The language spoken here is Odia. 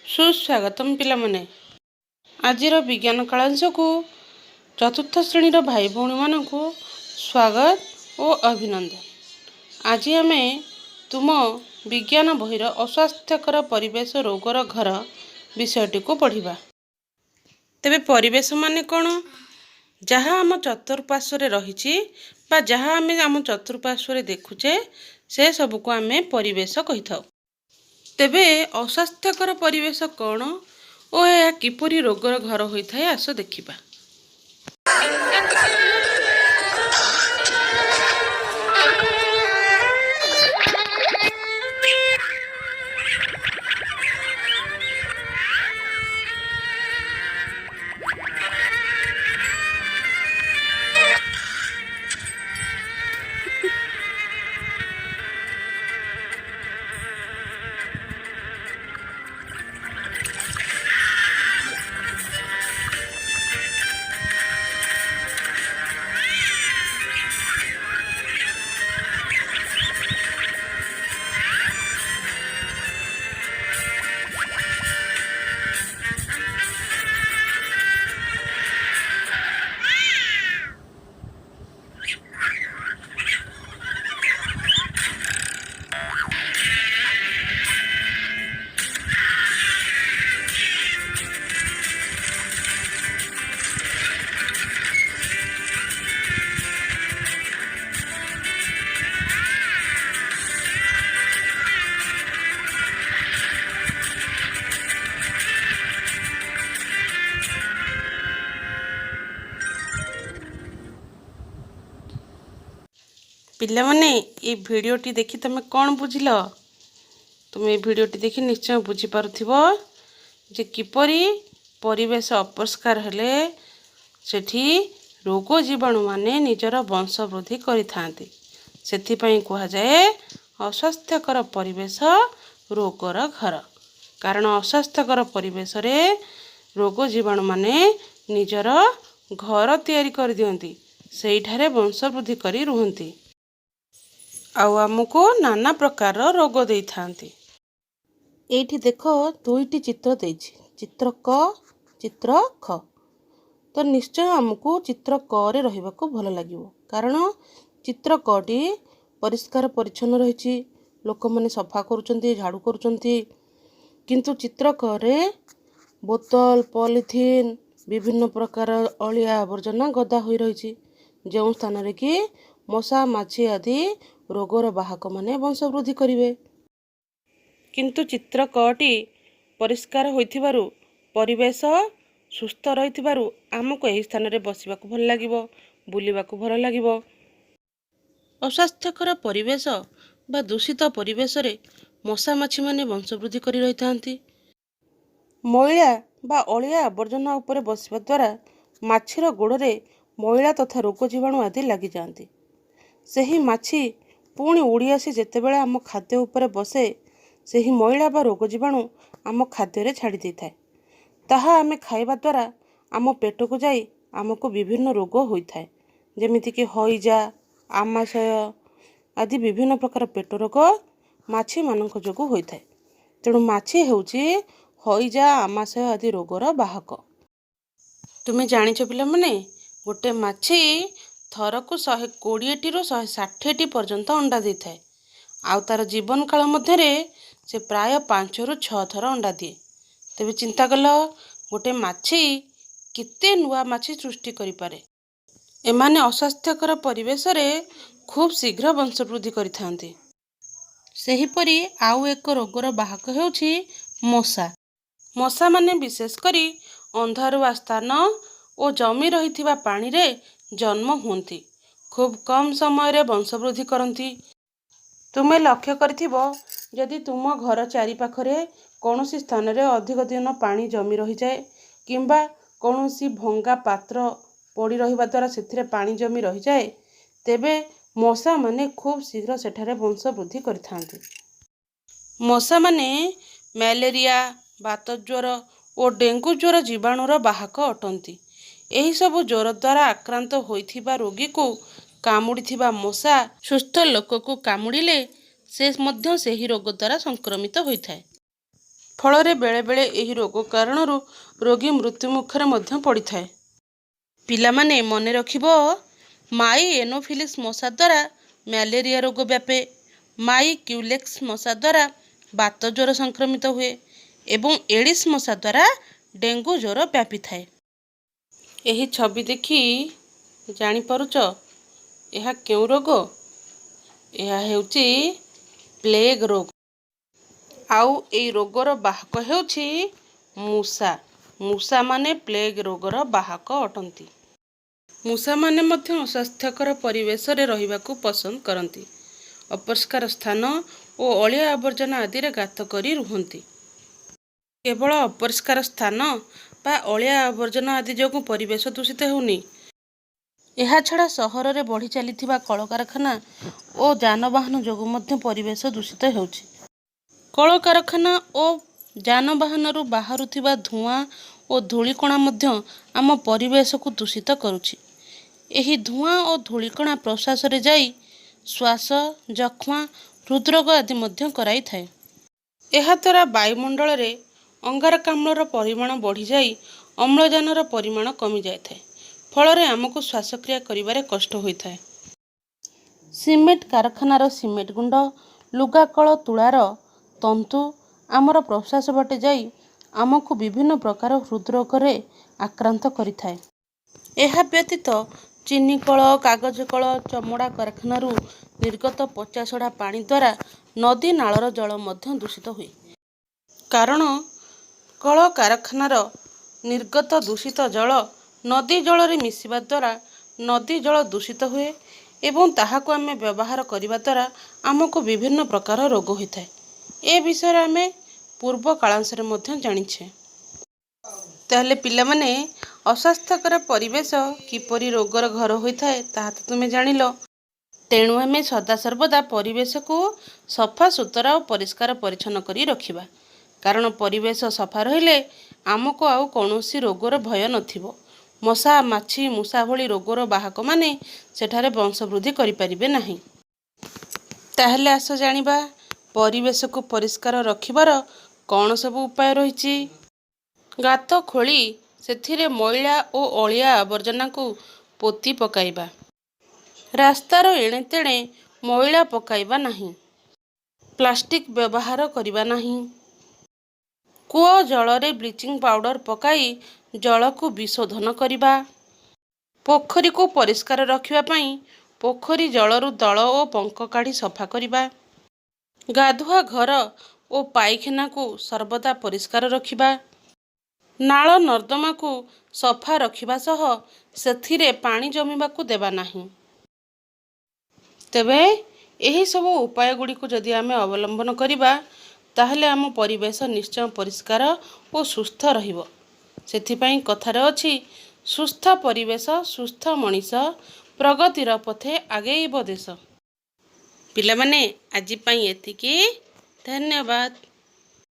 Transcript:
ସୁସ୍ୱାଗତମ ପିଲାମାନେ। ଆଜିର ବିଜ୍ଞାନ କାଳାଂଶକୁ ଚତୁର୍ଥ ଶ୍ରେଣୀର ଭାଇ ଭଉଣୀମାନଙ୍କୁ ସ୍ୱାଗତ ଓ ଅଭିନନ୍ଦନ। ଆଜି ଆମେ ତୁମ ବିଜ୍ଞାନ ବହିର ଅସ୍ୱାସ୍ଥ୍ୟକର ପରିବେଶ ରୋଗର ଘର ବିଷୟଟିକୁ ପଢ଼ିବା। ତେବେ ପରିବେଶ ମାନେ କ'ଣ? ଯାହା ଆମ ଚତୁଃପାର୍ଶ୍ୱରେ ରହିଛି ବା ଯାହା ଆମେ ଆମ ଚତୁଃପାର୍ଶ୍ୱରେ ଦେଖୁଛେ, ସେ ସବୁକୁ ଆମେ ପରିବେଶ କହିଥାଉ। ତେବେ ଅସ୍ୱାସ୍ଥ୍ୟକର ପରିବେଶ କ'ଣ ଓ ଏହା କିପରି ରୋଗର ଘର ହୋଇଥାଏ, ଆସ ଦେଖିବା। ପିଲାମାନେ, ଏଇ ଭିଡ଼ିଓଟି ଦେଖି ତୁମେ କ'ଣ ବୁଝିଲ? ତୁମେ ଏଇ ଭିଡ଼ିଓଟି ଦେଖି ନିଶ୍ଚୟ ବୁଝିପାରୁଥିବ ଯେ କିପରି ପରିବେଶ ଅପରିଷ୍କାର ହେଲେ ସେଠି ରୋଗ ଜୀବାଣୁମାନେ ନିଜର ବଂଶ ବୃଦ୍ଧି କରିଥାନ୍ତି। ସେଥିପାଇଁ କୁହାଯାଏ ଅସ୍ୱାସ୍ଥ୍ୟକର ପରିବେଶ ରୋଗର ଘର। କାରଣ ଅସ୍ୱାସ୍ଥ୍ୟକର ପରିବେଶରେ ରୋଗ ଜୀବାଣୁମାନେ ନିଜର ଘର ତିଆରି କରିଦିଅନ୍ତି, ସେଇଠାରେ ବଂଶ ବୃଦ୍ଧି କରି ରୁହନ୍ତି ଆଉ ଆମକୁ ନାନା ପ୍ରକାରର ରୋଗ ଦେଇଥାନ୍ତି। ଏଇଠି ଦେଖ, ଦୁଇଟି ଚିତ୍ର ଦେଇଛି, ଚିତ୍ର କ, ଚିତ୍ର ଖ। ତ ନିଶ୍ଚୟ ଆମକୁ ଚିତ୍ର କରେ ରହିବାକୁ ଭଲ ଲାଗିବ, କାରଣ ଚିତ୍ର କଟି ପରିଷ୍କାର ପରିଚ୍ଛନ୍ନ ରହିଛି, ଲୋକମାନେ ସଫା କରୁଛନ୍ତି, ଝାଡ଼ୁ କରୁଛନ୍ତି। କିନ୍ତୁ ଚିତ୍ର କରେ ବୋତଲ, ପଲିଥିନ୍, ବିଭିନ୍ନ ପ୍ରକାର ଅଳିଆ ଆବର୍ଜନା ଗଦା ହୋଇ ରହିଛି, ଯେଉଁ ସ୍ଥାନରେ କି ମଶା, ମାଛି ଆଦି ରୋଗର ବାହକମାନେ ବଂଶ ବୃଦ୍ଧି କରିବେ। କିନ୍ତୁ ଚିତ୍ର କଟି ପରିଷ୍କାର ହୋଇଥିବାରୁ, ପରିବେଶ ସୁସ୍ଥ ରହିଥିବାରୁ ଆମକୁ ଏହି ସ୍ଥାନରେ ବସିବାକୁ ଭଲ ଲାଗିବ, ବୁଲିବାକୁ ଭଲ ଲାଗିବ। ଅସ୍ୱାସ୍ଥ୍ୟକର ପରିବେଶ ବା ଦୂଷିତ ପରିବେଶରେ ମଶା ମାଛିମାନେ ବଂଶବୃଦ୍ଧି କରି ରହିଥାନ୍ତି। ମଇଳା ବା ଅଳିଆ ଆବର୍ଜନା ଉପରେ ବସିବା ଦ୍ୱାରା ମାଛିର ଗୋଡ଼ରେ ମଇଳା ତଥା ରୋଗ ଜୀବାଣୁ ଆଦି ଲାଗିଯାଆନ୍ତି। ସେହି ମାଛି ପୁଣି ଉଡ଼ି ଆସି ଯେତେବେଳେ ଆମ ଖାଦ୍ୟ ଉପରେ ବସେ, ସେହି ମଇଳା ବା ରୋଗ ଜୀବାଣୁ ଆମ ଖାଦ୍ୟରେ ଛାଡ଼ି ଦେଇଥାଏ। ତାହା ଆମେ ଖାଇବା ଦ୍ୱାରା ଆମ ପେଟକୁ ଯାଇ ଆମକୁ ବିଭିନ୍ନ ରୋଗ ହୋଇଥାଏ, ଯେମିତିକି ହଇଜା, ଆମାଶୟ ଆଦି ବିଭିନ୍ନ ପ୍ରକାର ପେଟ ରୋଗ ମାଛିମାନଙ୍କ ଯୋଗୁଁ ହୋଇଥାଏ। ତେଣୁ ମାଛି ହେଉଛି ହଇଜା, ଆମାଶୟ ଆଦି ରୋଗର ବାହକ। ତୁମେ ଜାଣିଛ ପିଲାମାନେ, ଗୋଟେ ମାଛି ଥରକୁ 120ଟିରୁ 160ଟି ପର୍ଯ୍ୟନ୍ତ ଅଣ୍ଡା ଦେଇଥାଏ ଆଉ ତା'ର ଜୀବନ କାଳ ମଧ୍ୟରେ ସେ ପ୍ରାୟ 5ରୁ 6 ଥର ଅଣ୍ଡା ଦିଏ। ତେବେ ଚିନ୍ତା କଲ, ଗୋଟେ ମାଛି କେତେ ନୂଆ ମାଛି ସୃଷ୍ଟି କରିପାରେ? ଏମାନେ ଅସ୍ୱାସ୍ଥ୍ୟକର ପରିବେଶରେ ଖୁବ୍ ଶୀଘ୍ର ବଂଶବୃଦ୍ଧି କରିଥାନ୍ତି। ସେହିପରି ଆଉ ଏକ ରୋଗର ବାହକ ହେଉଛି ମଶା। ମଶାମାନେ ବିଶେଷ କରି ଅନ୍ଧାରୁଆ ସ୍ଥାନ ଓ ଜମି ରହିଥିବା ପାଣିରେ ଜନ୍ମ ହୁଅନ୍ତି। ଖୁବ୍ କମ୍ ସମୟରେ ବଂଶବୃଦ୍ଧି କରନ୍ତି। ତୁମେ ଲକ୍ଷ୍ୟ କରିଥିବ, ଯଦି ତୁମ ଘର ଚାରିପାଖରେ କୌଣସି ସ୍ଥାନରେ ଅଧିକ ଦିନ ପାଣି ଜମି ରହିଯାଏ କିମ୍ବା କୌଣସି ଭଙ୍ଗା ପାତ୍ର ପଡ଼ି ରହିବା ଦ୍ୱାରା ସେଥିରେ ପାଣି ଜମି ରହିଯାଏ, ତେବେ ମଶାମାନେ ଖୁବ୍ ଶୀଘ୍ର ସେଠାରେ ବଂଶବୃଦ୍ଧି କରିଥାନ୍ତି। ମଶାମାନେ ମ୍ୟାଲେରିଆ, ବାତ ଜ୍ୱର ଓ ଡେଙ୍ଗୁ ଜ୍ୱର ଜୀବାଣୁର ବାହକ ଅଟନ୍ତି। ଏହିସବୁ ଜ୍ୱର ଦ୍ୱାରା ଆକ୍ରାନ୍ତ ହୋଇଥିବା ରୋଗୀକୁ କାମୁଡ଼ିଥିବା ମଶା ସୁସ୍ଥ ଲୋକକୁ କାମୁଡ଼ିଲେ ସେ ମଧ୍ୟ ସେହି ରୋଗ ଦ୍ୱାରା ସଂକ୍ରମିତ ହୋଇଥାଏ। ଫଳରେ ବେଳେବେଳେ ଏହି ରୋଗ କାରଣରୁ ରୋଗୀ ମୃତ୍ୟୁମୁଖରେ ମଧ୍ୟ ପଡ଼ିଥାଏ। ପିଲାମାନେ ମନେ ରଖିବ, ମାଇ ଏନୋଫିଲିସ୍ ମଶା ଦ୍ୱାରା ମ୍ୟାଲେରିଆ ରୋଗ ବ୍ୟାପେ, ମାଇ କ୍ୟୁଲେକ୍ସ ମଶା ଦ୍ୱାରା ବାତ ଜ୍ୱର ସଂକ୍ରମିତ ହୁଏ ଏବଂ ଏଡ଼ିସ୍ ମଶା ଦ୍ୱାରା ଡେଙ୍ଗୁ ଜ୍ୱର ବ୍ୟାପିଥାଏ। ଏହି ଛବି ଦେଖି ଜାଣିପାରୁଛ ଏହା କେଉଁ ରୋଗ? ଏହା ହେଉଛି ପ୍ଲେଗ୍ ରୋଗ। ଆଉ ଏଇ ରୋଗର ବାହକ ହେଉଛି ମୂଷା। ମୂଷାମାନେ ପ୍ଲେଗ୍ ରୋଗର ବାହକ ଅଟନ୍ତି। ମୂଷାମାନେ ମଧ୍ୟ ଅସ୍ୱାସ୍ଥ୍ୟକର ପରିବେଶରେ ରହିବାକୁ ପସନ୍ଦ କରନ୍ତି। ଅପରିଷ୍କାର ସ୍ଥାନ ଓ ଅଳିଆ ଆବର୍ଜନା ଆଦିରେ ଗାତ କରି ରୁହନ୍ତି। କେବଳ ଅପରିଷ୍କାର ସ୍ଥାନ ବା ଅଳିଆ ଆବର୍ଜନା ଆଦି ଯୋଗୁଁ ପରିବେଶ ଦୂଷିତ ହେଉନି, ଏହାଛଡ଼ା ସହରରେ ବଢ଼ି ଚାଲିଥିବା କଳକାରଖାନା ଓ ଯାନବାହନ ଯୋଗୁଁ ମଧ୍ୟ ପରିବେଶ ଦୂଷିତ ହେଉଛି। କଳକାରଖାନା ଓ ଯାନବାହନରୁ ବାହାରୁଥିବା ଧୂଆଁ ଓ ଧୂଳିକଣା ମଧ୍ୟ ଆମ ପରିବେଶକୁ ଦୂଷିତ କରୁଛି। ଏହି ଧୂଆଁ ଓ ଧୂଳିକଣା ପ୍ରଶ୍ୱାସରେ ଯାଇ ଶ୍ୱାସ, ଯକ୍ଷ୍ମା, ହୃଦରୋଗ ଆଦି ମଧ୍ୟ କରାଇଥାଏ। ଏହାଦ୍ୱାରା ବାୟୁମଣ୍ଡଳରେ ଅଙ୍ଗାରକାମ୍ଳର ପରିମାଣ ବଢ଼ିଯାଇ ଅମ୍ଳଜାନର ପରିମାଣ କମିଯାଇଥାଏ। ଫଳରେ ଆମକୁ ଶ୍ୱାସକ୍ରିୟା କରିବାରେ କଷ୍ଟ ହୋଇଥାଏ। ସିମେଣ୍ଟ କାରଖାନାର ସିମେଣ୍ଟ ଗୁଣ୍ଡ, ଲୁଗାକଳ ତୁଳାର ତନ୍ତୁ ଆମର ପ୍ରଶ୍ୱାସ ବାଟେ ଯାଇ ଆମକୁ ବିଭିନ୍ନ ପ୍ରକାର ହୃଦରୋଗରେ ଆକ୍ରାନ୍ତ କରିଥାଏ। ଏହା ବ୍ୟତୀତ ଚିନିକଳ, କାଗଜ କଳ, ଚମଡ଼ା କାରଖାନାରୁ ନିର୍ଗତ ପଚାସଢ଼ା ପାଣି ଦ୍ୱାରା ନଦୀ ନାଳର ଜଳ ମଧ୍ୟ ଦୂଷିତ ହୁଏ। କାରଣ କଳକାରଖାନାର ନିର୍ଗତ ଦୂଷିତ ଜଳ ନଦୀ ଜଳରେ ମିଶିବା ଦ୍ୱାରା ନଦୀ ଜଳ ଦୂଷିତ ହୁଏ ଏବଂ ତାହାକୁ ଆମେ ବ୍ୟବହାର କରିବା ଦ୍ୱାରା ଆମକୁ ବିଭିନ୍ନ ପ୍ରକାର ରୋଗ ହୋଇଥାଏ। ଏ ବିଷୟରେ ଆମେ ପୂର୍ବ କାଳାଂଶରେ ମଧ୍ୟ ଜାଣିଛେ। ତାହେଲେ ପିଲାମାନେ, ଅସ୍ୱାସ୍ଥ୍ୟକର ପରିବେଶ କିପରି ରୋଗର ଘର ହୋଇଥାଏ, ତାହା ତ ତୁମେ ଜାଣିଲ। ତେଣୁ ଆମେ ସଦାସର୍ବଦା ପରିବେଶକୁ ସଫା ସୁତରା ଓ ପରିଷ୍କାର ପରିଚ୍ଛନ୍ନ କରି ରଖିବା, କାରଣ ପରିବେଶ ସଫା ରହିଲେ ଆମକୁ ଆଉ କୌଣସି ରୋଗର ଭୟ ନଥିବ। ମଶା, ମାଛି, ମୂଷା ଭଳି ରୋଗର ବାହକମାନେ ସେଠାରେ ବଂଶବୃଦ୍ଧି କରିପାରିବେ ନାହିଁ। ତାହେଲେ ଆସ ଜାଣିବା, ପରିବେଶକୁ ପରିଷ୍କାର ରଖିବାର କ'ଣ ସବୁ ଉପାୟ ରହିଛି। ଗାତ ଖୋଳି ସେଥିରେ ମଇଳା ଓ ଅଳିଆ ଆବର୍ଜନାକୁ ପୋତି ପକାଇବା। ରାସ୍ତାର ଏଣେତେଣେ ମଇଳା ପକାଇବା ନାହିଁ। ପ୍ଲାଷ୍ଟିକ୍ ବ୍ୟବହାର କରିବା ନାହିଁ। କୂଅ ଜଳରେ ବ୍ଲିଚିଂ ପାଉଡ଼ର ପକାଇ ଜଳକୁ ବିଶୋଧନ କରିବା। ପୋଖରୀକୁ ପରିଷ୍କାର ରଖିବା ପାଇଁ ପୋଖରୀ ଜଳରୁ ଦଳ ଓ ପଙ୍କ କାଢ଼ି ସଫା କରିବା। ଗାଧୁଆ ଘର ଓ ପାଇଖାନାକୁ ସର୍ବଦା ପରିଷ୍କାର ରଖିବା। ନାଳ ନର୍ଦ୍ଦମାକୁ ସଫା ରଖିବା ସହ ସେଥିରେ ପାଣି ଜମିବାକୁ ଦେବା ନାହିଁ। ତେବେ ଏହିସବୁ ଉପାୟଗୁଡ଼ିକୁ ଯଦି ଆମେ ଅବଲମ୍ବନ କରିବା, ତାହେଲେ ଆମ ପରିବେଶ ନିଶ୍ଚୟ ପରିଷ୍କାର ଓ ସୁସ୍ଥ ରହିବ। ସେଥିପାଇଁ କଥାରେ ଅଛି, ସୁସ୍ଥ ପରିବେଶ ସୁସ୍ଥ ମଣିଷ, ପ୍ରଗତିର ପଥେ ଆଗେଇବ ଦେଶ। ପିଲାମାନେ, ଆଜି ପାଇଁ ଏତିକି। ଧନ୍ୟବାଦ।